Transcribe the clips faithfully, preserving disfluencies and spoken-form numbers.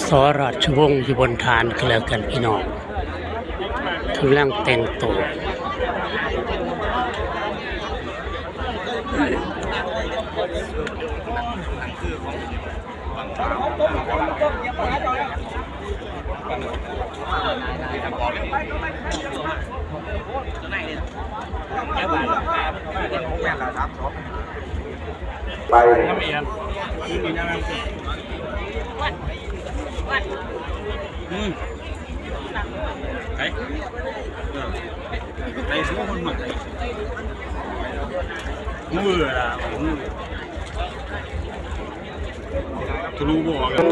ส.ราชวงศ์อยู่บนฐานก็แล้วกันพี่น้อง กำลังแต่งตัว ไป อืม ไป เออ ไปสู้คนใหม่ มือละ มือ ทะลุบ่ออกอะ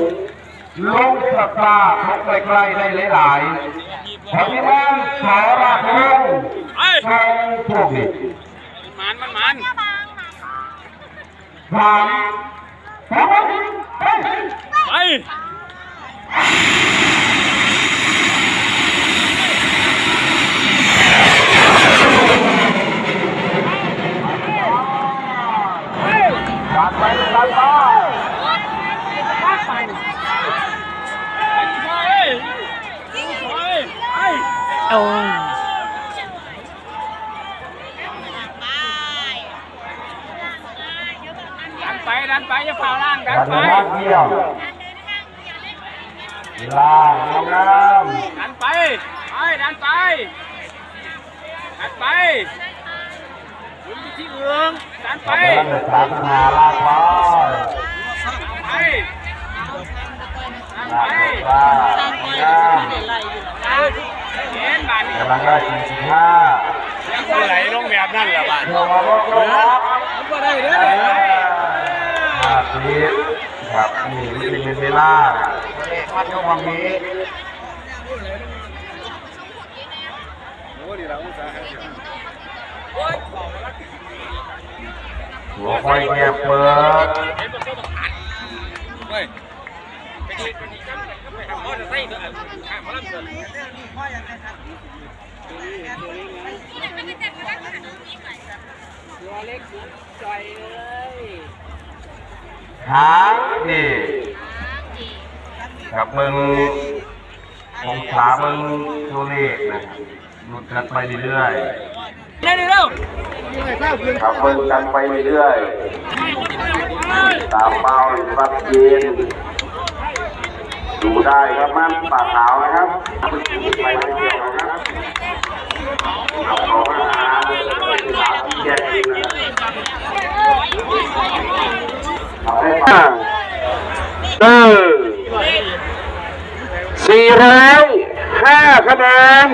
ลงสัปดาห์พบใกล้ๆได้หลายๆ ขอที่บ้านส.ราชวงศ์ ไป ทรงพวกนี้ มันมันมัน สาม สอง ไป ไป ดันไปดันไป โอ้ย ดันไป ดันไป อย่าฝ่าล่าง ดันไป ดันเยี่ยม ล่างงาม ดันไป ไป ดันไป ดันไป หมุนไปที่อื่น ดันไป สามห้า ลากไป ไป ดันไป ลากไป งาม เห็นบาดนี้ กำลังได้สี่สิบห้า ไหลลงแบบนั้นแหละบาด เดี๋ยวเราก็ มันก็ได้เด้อ ห้าสิบ ครับ นี่มันเป็นเวลา มันก็มองนี้ หัวไฟแงบเปิด หางดี ครับ เบิ่งองศา เบิ่งตัวเลขนะครับ ลุ้นกันไปเรื่อยๆ เร็วๆ ครับ เบิ่งกันไปเรื่อยๆ ตามเป้าครับ เย็น ดูได้ครับ มันปากขาวนะครับ ไปไม่เกี่ยวนะครับ เอาเข้ามาหาเลย สามสิบเจ็ด เอาให้ปาก เออ สี่ร้อยห้าคะแนน